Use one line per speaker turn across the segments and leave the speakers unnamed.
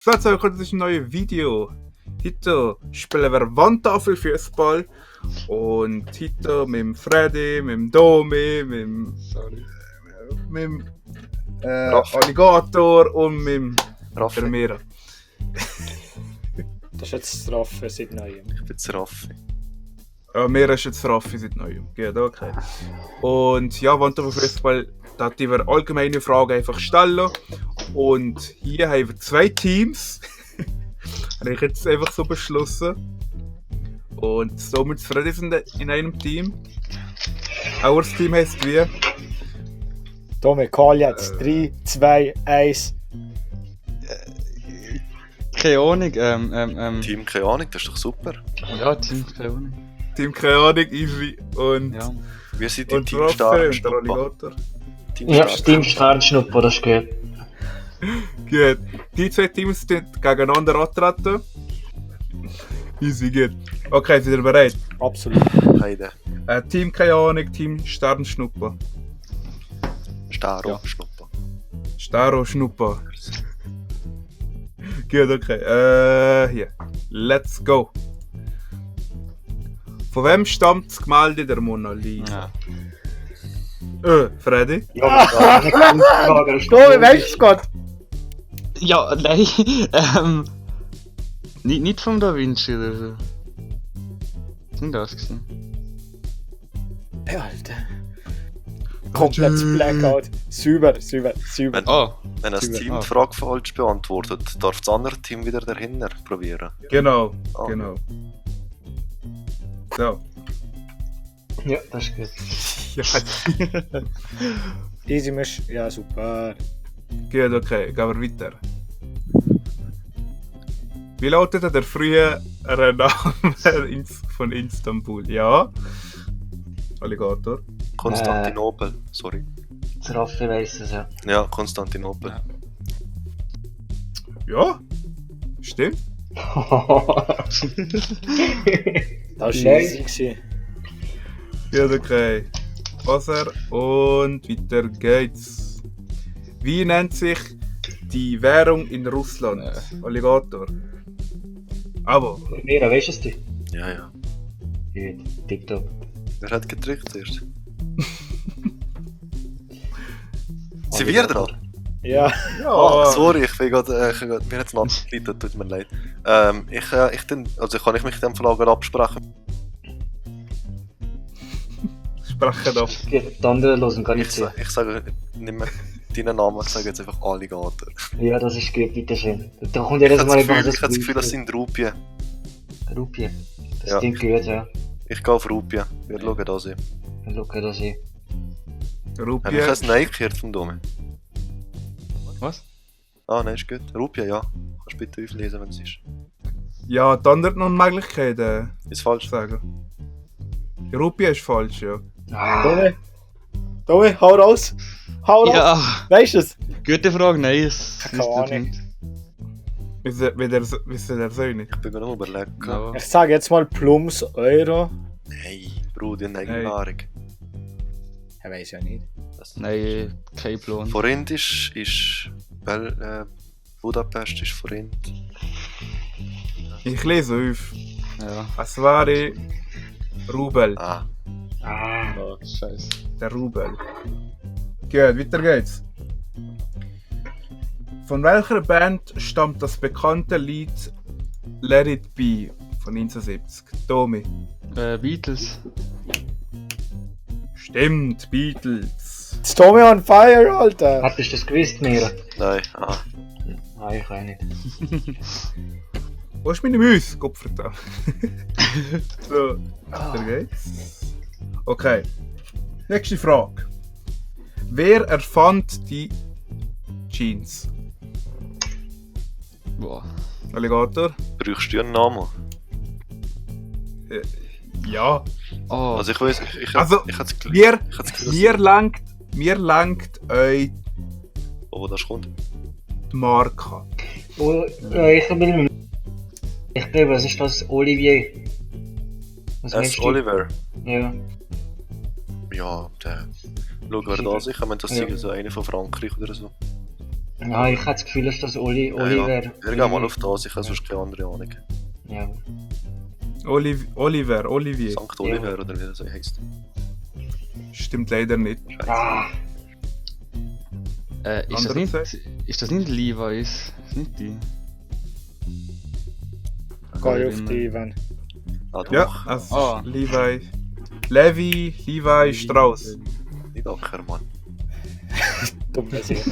So, jetzt kommt ein neues Video. Heute spielen wir Wandtafelfußball. Und heute mit dem Freddy, mit dem Domi, mit dem Alligator und mit dem Vermeer.
Das ist jetzt das Raffi seit neuem.
Ich bin das Raffi.
Ja, mir ist jetzt Raffi seit neuem. Geht, okay. Und ja, Wandtafelfußball, da hat wir allgemeine Fragen einfach stellen. Und hier haben wir zwei Teams. Habe ich jetzt einfach so beschlossen. Und somit Freddy sind in einem Team. Auch das Team heisst wie?
Tommy, call jetzt. 3, 2, 1.
Keine Ahnung,
Team, keine Ahnung, das ist doch super.
Ja, Team, keine Ahnung.
Team keine Ahnung, easy. Und,
Ja.
Wir sind im
und
Team
Raffi und der
Sternschnuppe.
Alligator.
Ja, Team Sternschnuppe, das geht.
Gut. Die zwei Teams sind gegeneinander antreten. Easy, gut. Okay, seid ihr bereit?
Absolut.
Heide.
Team keine Ahnung, Team Sternschnuppe.
Staro, Schnuppe.
Staro Schnuppa. Gut, okay. Hier. Let's go. Von wem stammt das Gemälde der Mona Lisa?
Ja.
Freddy?
Ja,
Tommy, weißt du Gott?
Ja, nein, nicht vom Da Vinci oder so. Sind das gewesen?
Ja, Alter. Komplettes Blackout. Super.
Ah,
Wenn das
Super.
Team die Frage falsch beantwortet, darf das andere Team wieder dahinter probieren.
Genau,
Ah.
genau. So.
Ja, das ist gut.
Ja,
Easy Misch. Ja, super.
gut, okay. Gehen wir weiter. Wie lautet der frühere Name von Istanbul? Ja. Alligator.
Konstantinopel, sorry.
Das Raffi weiss es ja.
Ja, Konstantinopel.
Ja.
Ja. Stimmt.
Das war
Nein.
easy gewesen.
Gut, okay. Wasser und weiter geht's. Wie nennt sich die Währung in Russland? Alligator. Aber.
Mira, weißt du es?
Ja, ja.
Gut, tipptopp.
Wer hat gedrückt zuerst? Sind wir dran?
Ja.
Ah, sorry, ich bin gerade, mir hat es nachgeleitet, tut mir leid. Kann ich mich in dem Fall gerade absprechen?
Sprechen ab.
Gut, die anderen hören gar nicht zu.
Ich sage nicht mehr deinen Namen, ich sage jetzt einfach Alligator.
Ja, das ist gut, bitteschön. Da kommt
Ich
jedes
habe
Mal
das Gefühl, das sind Rupien.
Rupien. Das
Ja.
klingt gut, ja.
Ich gehe auf Rupien. Wir schauen da sie.
Wir schauen das hin.
Habe ich ein Nein gehört vom Domi?
was?
Ah, nein, ist gut. Rupien, ja. Kannst bitte auflesen, wenn es ist.
Ja, die anderen noch Möglichkeiten
Ist falsch.
sagen. Rupia ist falsch, ja.
Tommy, hau raus. Hau raus.
Ja,
Weißt du es?
gute Frage, nein, es
Keine Ahnung.
Wisst ihr der so nicht?
Ich bin gerade noch überlegen.
Ja.
Ich sage jetzt mal Plums Euro.
Hey, Bruder, eine Eigennahrung.
Ich weiß ja nicht.
Nein, kein Plan.
Forint ist Budapest ist Forint.
Ich lese auf.
Ja.
Es wäre Rubel.
Ah,
Oh, scheiße.
Der Rubel. Gut, weiter geht's. Von welcher Band stammt das bekannte Lied Let It Be von 1970? Tommy.
Beatles.
Stimmt, Beatles.
It's Tommy on fire, Alter.
Hattest du das gewusst, Mira?
nein. Ah.
Nein, ich auch nicht.
Wo ist meine Müsse? Kopfverdammt. So, weiter geht's. Okay. Nächste Frage. Wer erfand die Jeans?
Boah.
Alligator?
Brauchst du einen Namen?
Ja.
Oh,
Also ich weiß, ich
Also,
hätte es
Mir langt euch
wo das kommt.
die Marke.
Oh, ich glaube, was ist das? Olivier. Was
Das
meinst
ist
du?
Oliver.
Ja.
Ja, der. Schau, wer da sicher, wenn das
Ja.
so einer von Frankreich oder so.
Ja, ich habe das Gefühl, dass das Oliver.
Wir gehen mal auf das, ich habe sonst keine andere Ahnung.
Ja.
Olivier.
Sankt Oliver oder wie das heisst.
Stimmt leider nicht.
Ah,
Ist das nicht Levi's? Ist nicht die?
Geh auf die, wenn.
Ah, doch.
Ja, also
Ah.
Levi Strauss.
Nicht Ackermann.
Dumme Sache.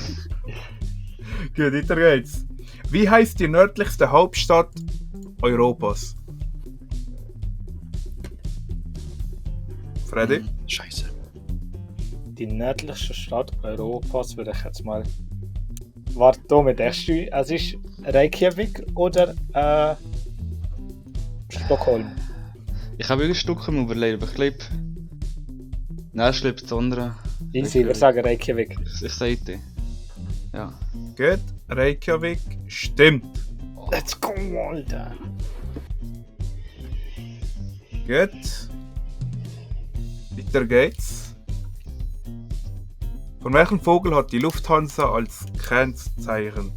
Gut, weiter geht's. Wie heißt die nördlichste Hauptstadt Europas? Freddy?
Scheiße.
Die nördlichste Stadt Europas würde ich jetzt mal. Warte, da mit erst. Es ist Reykjavik oder Stockholm.
Ich habe wirklich Stücke überlegt, aber ich glaube. Nein, ich glaube das andere.
Easy, wir sagen Reykjavik.
Ich sage die. Ja.
Gut, Reykjavik stimmt.
Let's go, Alter.
Gut. Weiter geht's. Von welchem Vogel hat die Lufthansa als Kennzeichen?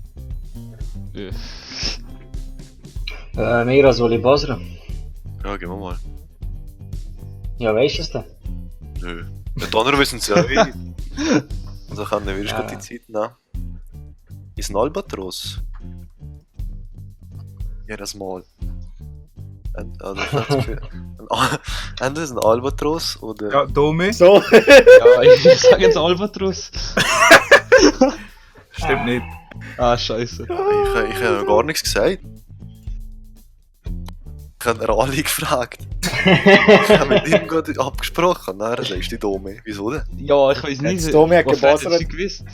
mehr als Oli Basra.
Ja, gehen wir mal.
Ja, weißt du es denn?
Nö. Die anderen wissen es ja nicht. Also können wir
Ja.
die Zeit nehmen. Ist ein Albatros? Jedes Mal. Also ich habe das Gefühl, entweder ist ein Albatros oder...
Ja, Domi?
So.
Ja, ich sage jetzt Albatros.
Stimmt nicht.
Ah, scheiße.
Ich habe noch gar nichts gesagt. Ich habe alle gefragt. Ich habe mit ihm gerade abgesprochen. Nein, sagst du Dome. Wieso denn?
Ja, ich weiß nicht.
Jetzt Domi hat
was hättest
gebasert.
du gewusst?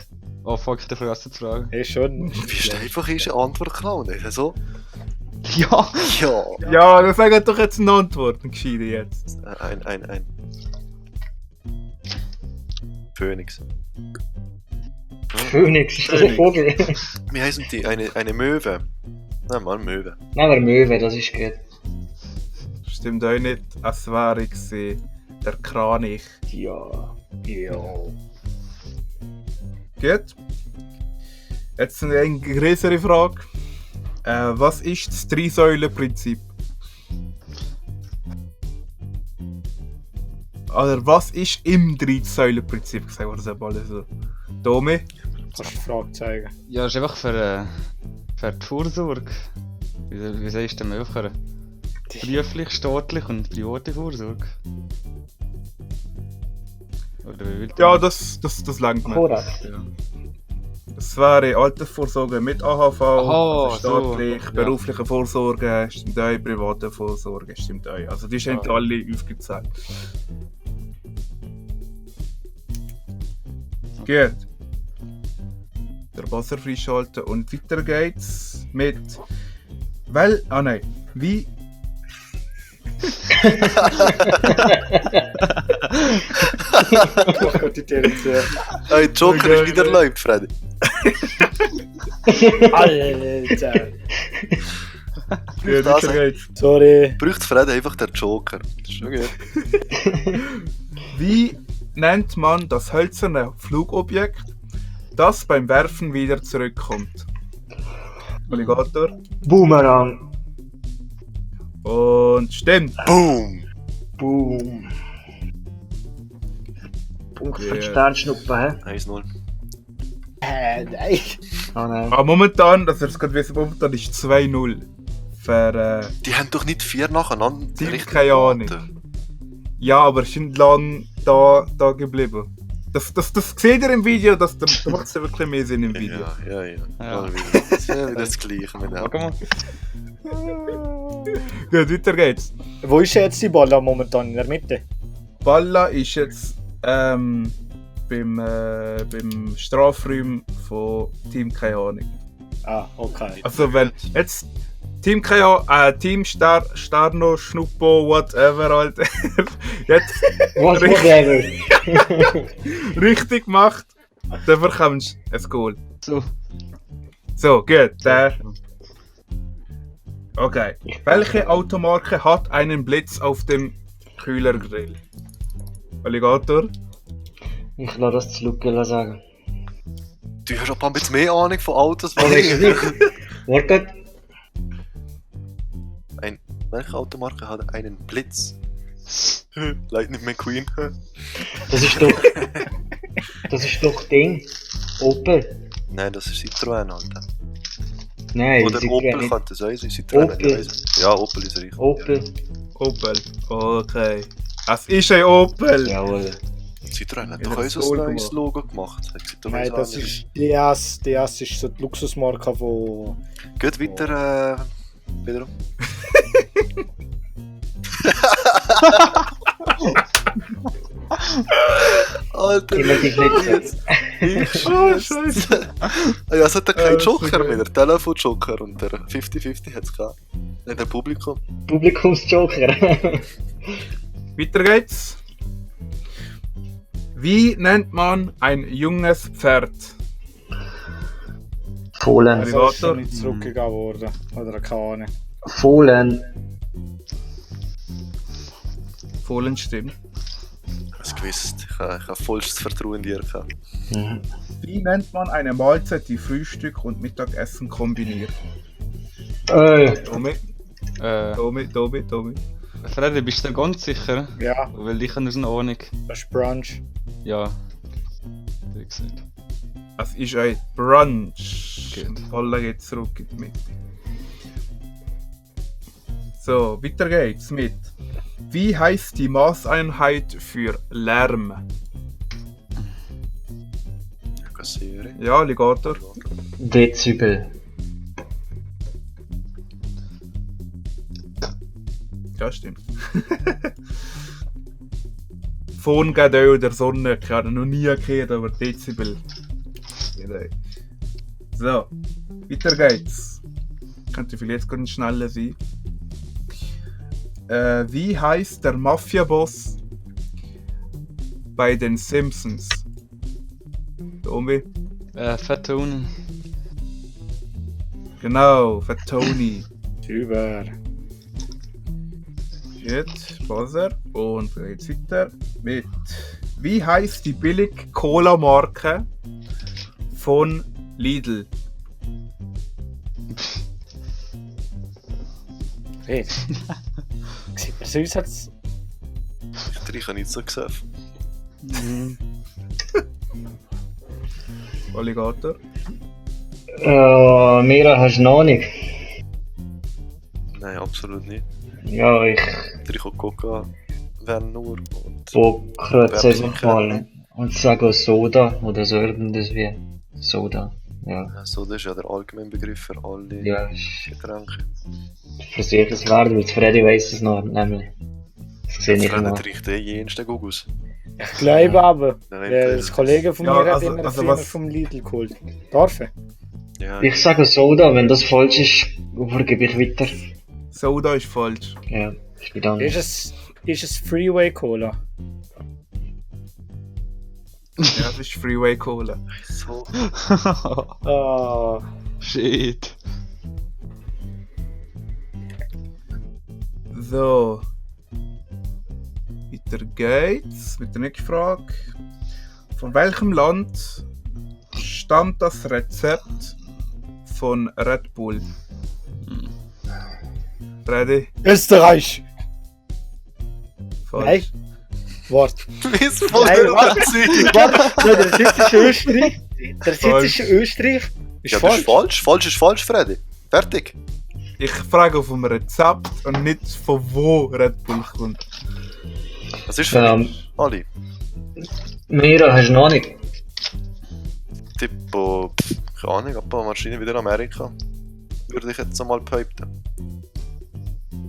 Oh fuck, ich darf vergessen zu fragen.
Ist schon.
Wie ist einfach eine Antwort klauen? Ist das so?
Ja!
Ja.
Ja, dann sag doch jetzt eine Antwort, ein gescheite jetzt.
Ein. Phönix.
Phoenix, ist das ein Vogel?
Wie heißen die? Eine Möwe. Nein, mal Möwe.
Nein, aber Möwe, das ist gut.
Stimmt auch nicht. Es wäre gewesen, der Kranich.
Ja. Ja.
Gut. Jetzt eine größere Frage. Was ist das Drei-Säulen-Prinzip? Oder was ist im Drei-Säulen-Prinzip? Gesagt wir das alles so. Domi?
Kannst du die Frage zeigen?
Ja, das ist einfach für die Vorsorge. Wie sagst du denn einfach für beruflich, staatlich und private Vorsorge? Oder wie will
Ja, das langt mir.
Korrekt.
Ja.
Das wäre Altersvorsorge mit AHV,
Aha,
also staatlich,
so, ja.
berufliche Vorsorge, stimmt auch, private Vorsorge, stimmt auch. Also die sind
Ja.
alle aufgezählt. Gut. Der Buzzer freischalten und weiter geht's mit... Wie...
Ich kann die dir jetzt.
Hey, Joker ist wieder erlaubt, Freddy.
Alter.
Gut,
das
weiter geht's.
Sorry.
Braucht Freddy einfach den Joker. Das ist schon gut.
Wie nennt man das hölzerne Flugobjekt, das beim Werfen wieder zurückkommt? Alligator.
Boomerang.
Und stimmt.
Boom!
Boom. Punkt für die
Yeah.
Sternschnuppe, hä?
1-0.
Nein.
Oh nein.
Aber momentan, dass ihr es gerade wissen, momentan ist 2-0. Für
Die haben doch nicht 4 nacheinander
Team,
richtig
keine Ahnung.
geraten.
ja, aber es sind lang da geblieben. Das seht ihr im Video, da macht es ja wirklich mehr Sinn im Video.
Ja.
Ja.
Mal wieder. Das ist ja wieder das Gleiche mit
Warte
dem.
mal.
Gut, weiter geht's.
Wo ist jetzt die Balla momentan? In der Mitte?
Balla ist jetzt beim Strafraum von Team keine Ahnung.
Ah, okay.
Also wenn jetzt Team Team Starno, Schnuppo, whatever, Alter. Jetzt
Whatever.
richtig macht, dann bekommst du ein Goal.
So.
So, gut, der. Okay. Welche Automarke hat einen Blitz auf dem Kühlergrill? Alligator?
Ich lasse das zu Luke sagen.
Du hast aber ein bisschen mehr Ahnung von Autos,
Aber ist es
weil
nicht? Warte.
welche Automarke hat einen Blitz? Lightning McQueen.
Das ist doch. Das ist doch Ding. Opel.
Nein, das ist Citroën, Alter.
Nein,
Oder
Citroën
Opel
nicht.
könnte es sein, Citroën.
Opel.
Ja, ja, Opel ist richtig.
Opel.
Opel. Okay. Es ist ein Opel.
Jawohl.
Citroën hat
Ja,
doch
das
unser
Gold
neues
gemacht.
Logo gemacht. Hat Citroën
Nein,
auch
das
nicht.
ist DS ist so die Luxusmarke, wo...
Geht weiter, wiederum. Alter,
Immer die Blitze.
Oh, Scheiße.
Ja, es hat ja keinen
so
Joker
geil.
mehr, der Telefon-Joker und der 50-50 hat es gehabt. Nicht der Publikum.
Publikumsjoker.
Weiter geht's. Wie nennt man ein junges Pferd?
Fohlen.
Alligator.
So ist schon nicht zurückgegeben worden. Oder keine Ahnung.
Fohlen.
Fohlen stimmt.
Ich habe es gewusst. Ich habe vollstes Vertrauen in dir gehabt.
Mhm.
Wie nennt man eine Mahlzeit, die Frühstück und Mittagessen kombiniert? Tommy, Tommy.
Freddy, bist du dir ganz sicher?
Ja,
Weil ich habe eine Ahnung.
das ist Brunch.
Ja. Wie gesagt.
Es ist ein Brunch.
Gut.
Und alle geht zurück in die Mitte. So, weiter geht's mit. Wie heißt die Maßeinheit für Lärm?
Kassiere.
Ja, Alligator.
Dezibel.
Ja, stimmt. Phone geht auch in der Sonne. Ich habe noch nie gehört, aber Dezibel. So, weiter geht's. Könnte vielleicht ganz schneller sein. Wie heißt der Mafia-Boss bei den Simpsons? Tommy?
Fatone.
Genau, für Tony.
Über.
Jetzt, Buzzer. Und dann geht's weiter mit. Wie heißt die Billig-Cola-Marke von Lidl?
Red. Sieht man so aus, als...
Ich trinke nicht so gesagt.
Alligator?
Mira, hast du noch nicht?
Nein, absolut nicht.
Ja, ich
Ich trinke Coca, wenn nur. Und
pokere jetzt
Pepsi
einfach mal und sage Soda oder so irgendwas wie Soda. Ja,
so, das ist ja der allgemeine Begriff für alle
ja, ist
Getränke.
für sich es wert, weil Freddy weiss es noch, nämlich. Das sehe ich
Freddy
noch.
trinkt jensten Gugus.
Ich glaube aber.
Nein,
Das Kollege von
Ja,
mir hat
also-
immer
also
Firma
was-
vom Lidl geholt. Darf ich?
Ja,
Ich sage Soda, wenn das falsch ist, übergebe ich weiter.
Soda ist falsch.
Ja, ich bin dann.
Ist es Freeway Cola?
Ja, das ist Freeway Cola.
so.
Ah,
Shit.
So. Weiter geht's mit der nächsten Frage. Von welchem Land stammt das Rezept von Red Bull? Ready?
Österreich!
Falsch.
Warte.
Ist voll
Nein, warte.
überzeugt.
Warte, der Sitz ist Österreich. Der Sitz ist Österreich. Ist
Ja, das
falsch.
ist falsch. Falsch ist falsch, Freddy. Fertig.
Ich frage vom Rezept und nicht von wo Red Bull kommt.
Was ist für dich? Ali.
Mira, hast du noch nicht?
Tipo, keine Ahnung, aber wahrscheinlich wieder Amerika. Würde ich jetzt einmal behaupten.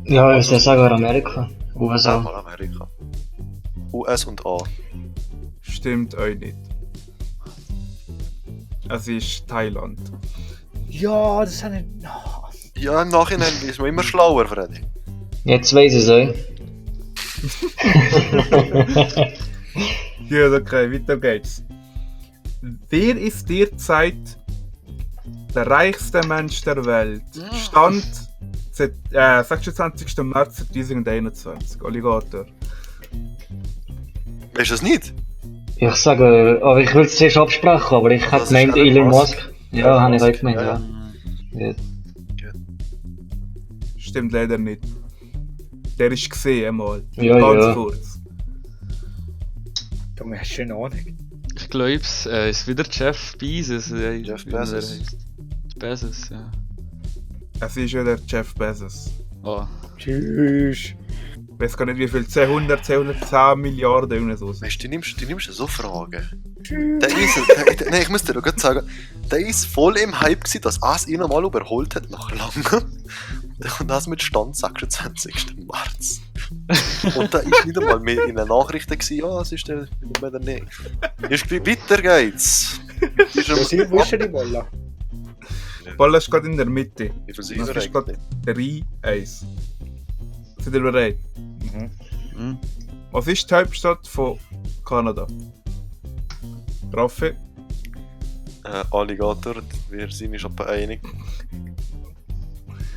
Ja, ich würde sagen Amerika.
Sag
USA.
mal Amerika. US und A.
Stimmt euch nicht. Es ist Thailand.
Ja, das habe ich.
Ja, im Nachhinein ist man immer schlauer, Freddy.
Jetzt weiss ich es auch.
Gut, okay, weiter geht's. Wer ist derzeit der reichste Mensch der Welt? Stand 26. März 2021. Alligator.
Weißt du das nicht?
Ich sage, aber ich will es zuerst absprechen, aber ich
Das
hätte
ist
gemeint
Elon
Elon
Musk.
Musk. Ja, habe ich auch gemeint,
Ja,
ja. Ja.
Stimmt leider nicht. Der ist gesehen einmal.
Ja,
Ganz
ja.
kurz.
Du hast schon Ahnung.
Ich glaube, es ist wieder Jeff Bezos.
Jeff
wie der
Bezos.
heisst. Bezos, ja.
Es ist ja der Jeff Bezos.
Oh.
Tschüss.
Ich weiß gar nicht wie viel. 210 Milliarden oder so.
Weißt du, die nimmst so Fragen. Nein, ich muss dir doch gerade sagen, der ist voll im Hype gewesen, dass es ihn mal überholt hat nach langem. Und das mit Stand 26. März. Und da ist wieder mal mehr in den Nachrichten gewesen, ja, es ist der nicht. Ist wie weiter geht's. Ist
Was ich wusste die Wolle.
Ball ist gerade in der Mitte.
Wie viel
Das
sind wir
ist gerade
eigentlich?
3-1. Seid ihr bereit?
Mhm.
Hm.
Was ist die Hauptstadt von Kanada? Raffi?
Alligator, wir sind uns etwa einig.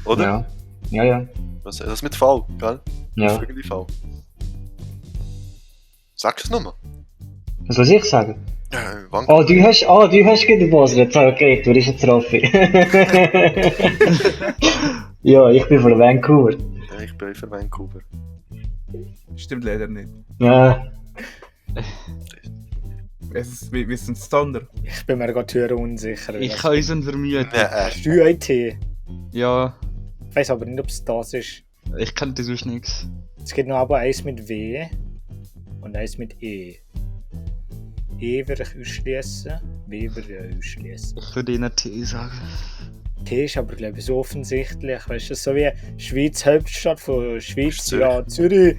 Oder?
Ja. Ja, ja.
Das mit V, gell?
Ja.
Vögel V. Sagst du es nochmal?
Was soll ich sagen?
Vancouver.
Du hast gerade gebuzzert. Okay, du bist jetzt Raffi. Ja, ich bin von Vancouver.
Ja, ich bin für Vancouver.
Stimmt leider nicht.
Ja.
Wie sind es Thunder?
Ich bin mir gerade höher unsicher.
Ich kann unseren vermuten.
Nein,
Hast du IT?
Ja,
Ich weiß aber nicht, ob es das ist.
ich kannte sonst nichts.
Es gibt noch aber eins mit W und eins mit E. E würde ich ausschließen, W würde ich ausschließen.
Ich würde ihnen T sagen.
T ist aber glaube ich so offensichtlich. Weißt du, so wie Schweiz Hauptstadt von Schweiz,
Zürich.
ja, Zürich.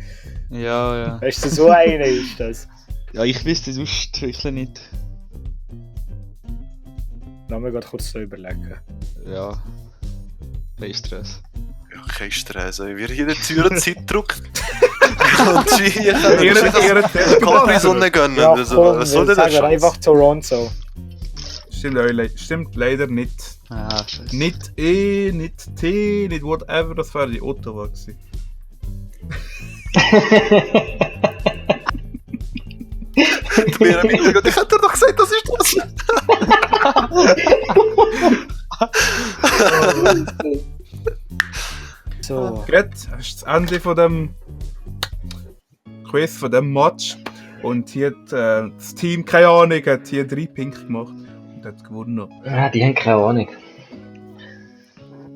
Ja, ja.
Weißt du, so eine ist das.
Ja, ich wüsste sonst wirklich nicht.
Lass mich gerade kurz so überlegen.
Ja. Kein Stress.
Ja, kein Stress. Wir hier in der Zürcher Zeitdruck. Und sie
Ihre
Capri-Sonne gönnen.
Ja,
Also,
komm,
was soll denn
sagen
das?
wir einfach Toronto.
Stimmt leider nicht.
Ah, scheiße.
Nicht E, nicht T, nicht whatever, das wäre die Ottawa gewesen.
Mir im Hintergrund, ich hätte doch gesagt, das ist das.
So,
Gut, das ist das Ende von dem Quiz, von dem Match. Und hier hat das Team, keine Ahnung, hat hier 3 Punkte gemacht und hat gewonnen.
Ah, die haben keine Ahnung.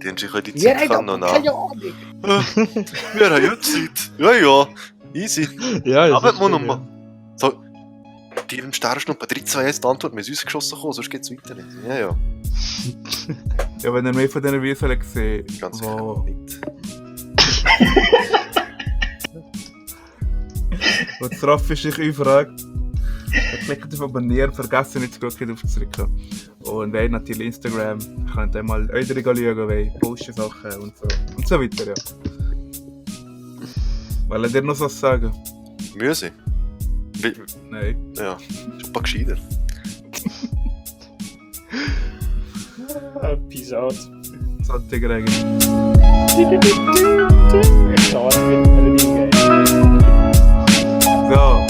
Die haben sich ja die
ihr
Zeit
habt
kann noch
aber
nach.
keine Ahnung.
Wir haben ja Zeit. Ja, ja. Easy.
Ja,
Aber
ist
muss noch
schön,
mal. So. Die im Sternschnuppe 3-2-1 die Antwort, wir sind geschossen gekommen, sonst geht's weiter nicht. Ja, ja.
Ja, wenn ihr mehr von diesen Würfeln gesehen
Ganz sicher
wow.
nicht.
Und das Raffi sich einfragt, klickt auf Abonnieren, vergessen nicht zu drücken auf zurückkommen. Und wenn natürlich Instagram, könnt ihr mal eure schauen, weil posten Sachen und so weiter, ja. Wollt ihr noch was sagen?
Müsse.
Nein.
Ja, ist ein paar gescheiter.
Episode.
Sollte ich eigentlich.
Schade mit Melodie.
So.